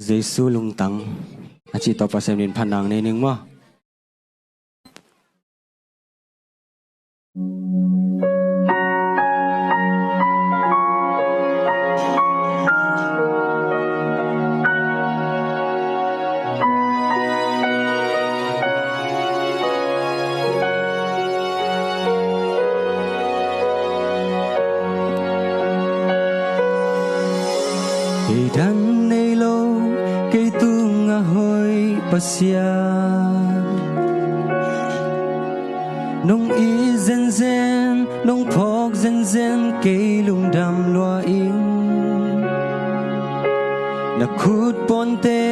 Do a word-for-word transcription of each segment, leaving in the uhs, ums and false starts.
Jesu lungtang a cih tawh Pasian min phatna nei ning maw. Kei dang nei lo, kei tungah hoih Pasian. Nong it zenzen, nong phawk zenzen, kei lungdam lua ing. Na khut pawnte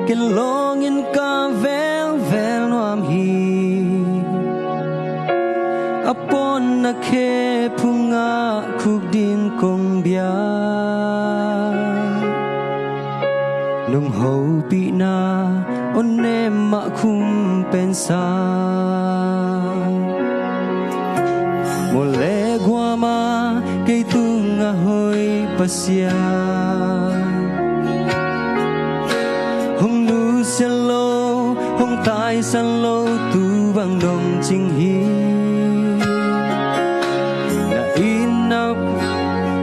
ken lawngin ka velvel nuam hi. A pawn na khe phungah khuk din kong bia. Nong hopihna on nem mah khum pensa. Mawle guama kei tungah hoih Pasian. Hong nusia lo, hong taisan lo, tu bang nong cing hi. Na itna,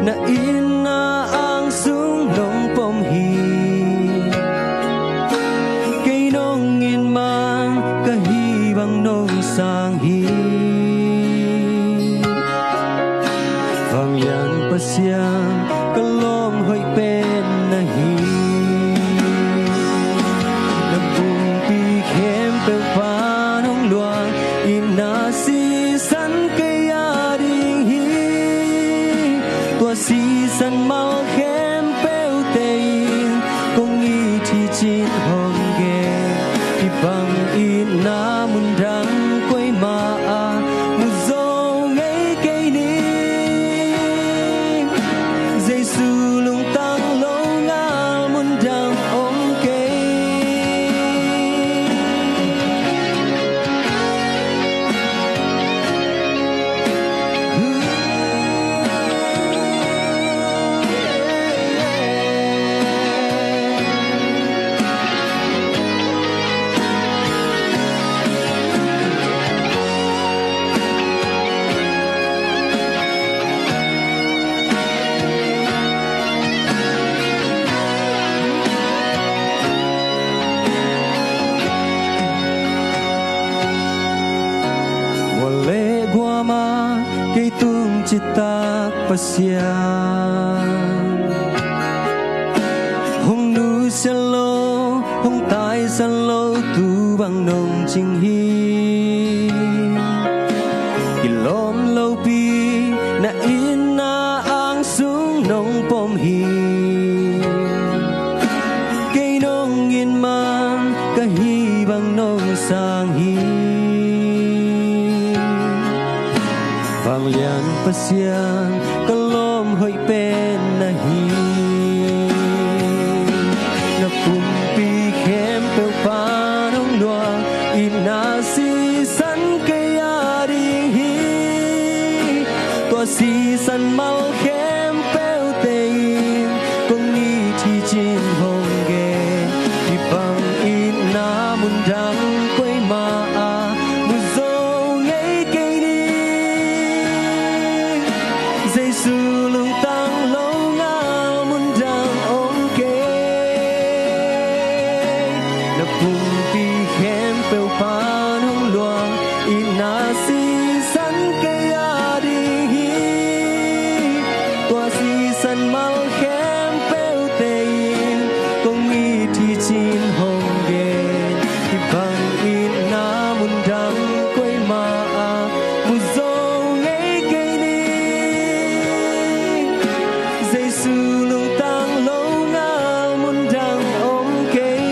na itna ang sung nong pom hi. Kei nong it man ka hih bang nong sang hi. Vanglian Pasian ka lawm hoih pen na hi. Na pumpi khempeuh pan hong luang itna sisan kei a ding hi. Tua sisan mal khempeuhte in kong it hi cin hong gen. Hih bang itna mun dang koi mah ah mu zo ngei kei ni. Jesu lungtang lo ngal mun dang om kei. Mawle guama kei tung citak Pasian. Hong nusia lo, hong taisan lo, tu bang nong cing hi. Kilawm lopi na itna ang sung nong pom hi. Kei nong it man ka hih bang nong sang hi. Vanglian Pasian ka lawm hoih pen na hi. Na pumpi khempeuh pan hong luang itna sisan kei a ding hi. Tua sisan mal khempeuhte in kong it hi cin hong gen. Hih bang itna mun dang koi mah ah mu zo ngei kei ni. Jesu lungtang lo ngal mun dang om kei. Na pumpi khempeuh pan hong luang itna sisan kei a ding hi. Tua sisan mal khempeuhte in kong it hi cin hong gen. Hih bang itna mun dang koi mah ah mu zo ngei kei ni. Jesu lungtang lo ngal mun dang om kei.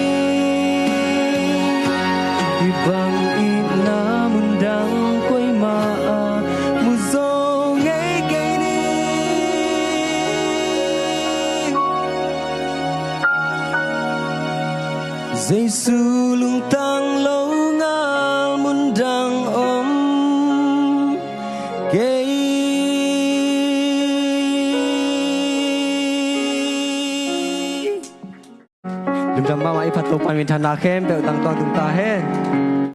Hih bang itna mun dang koi mah ah mu zo ngei kei ni. Jesu lungtang lo ngal mun dang om kei. Lungdam mahmah i phat Topa'n minthanna khempeuh tangtuang tung ta hen.